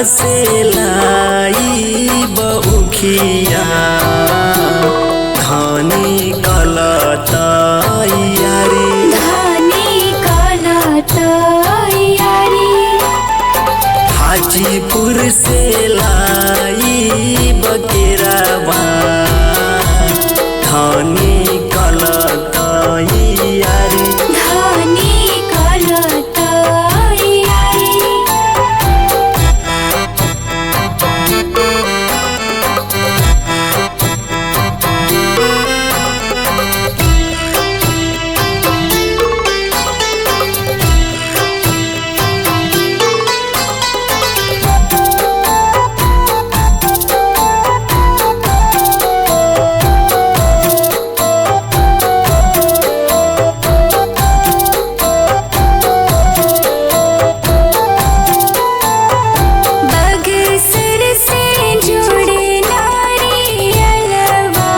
से लाई बहुखिया धनी कल तैयारी। धनी कल तैयारी। हाजीपुर से लाई बकेरावा धनी कल तैयारी। धनी कल तैयारी। बगसर से जुड़े नारियलवा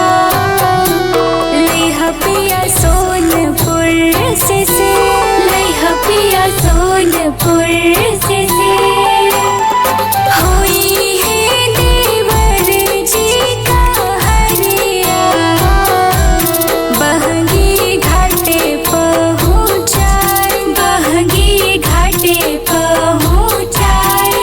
लइहा पिया सोनपुर से लइहा पिया सोनपुर से होई है देवर जी का हरिया बहंगी घाटे पहुँचाए बहंगी घाटे पहुँचाए।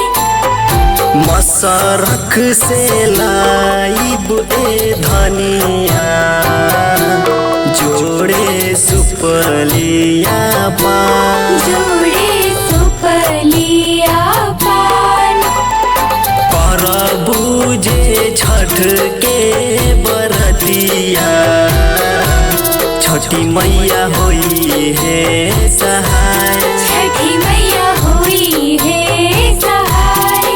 मसरख से लाइब ए धनिया जोड़े सुपलिया पान। जोड़े सुपलिया पान। करबू जे छठ के बरतिया छठी मैया होई है सहाय। छठी मैया हुई है सहाय।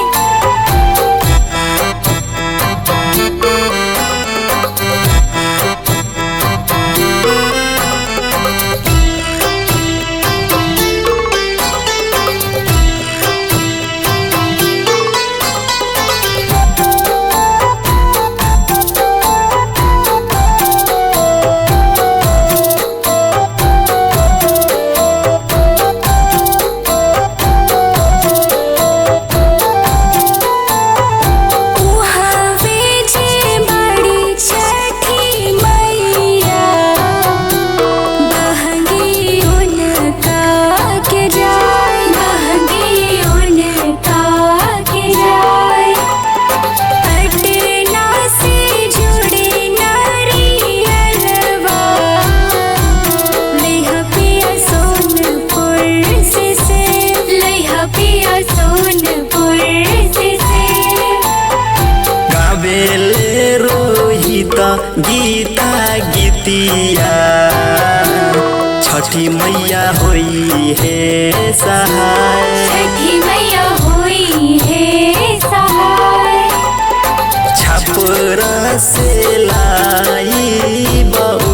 उहावे जे बड़ी छठी मैया बहंगी उनका के जाय बहंगी उनका के जाय। पटना से जुड़े नारियलवा लइहा पिया सोनपुर से लइहा पिया सोनपुर से। गावेले रोहित गीता गीतिया छठी मैया होई है सहाय। छठी मैया हुई है सहाय। छपरा से लाई बहु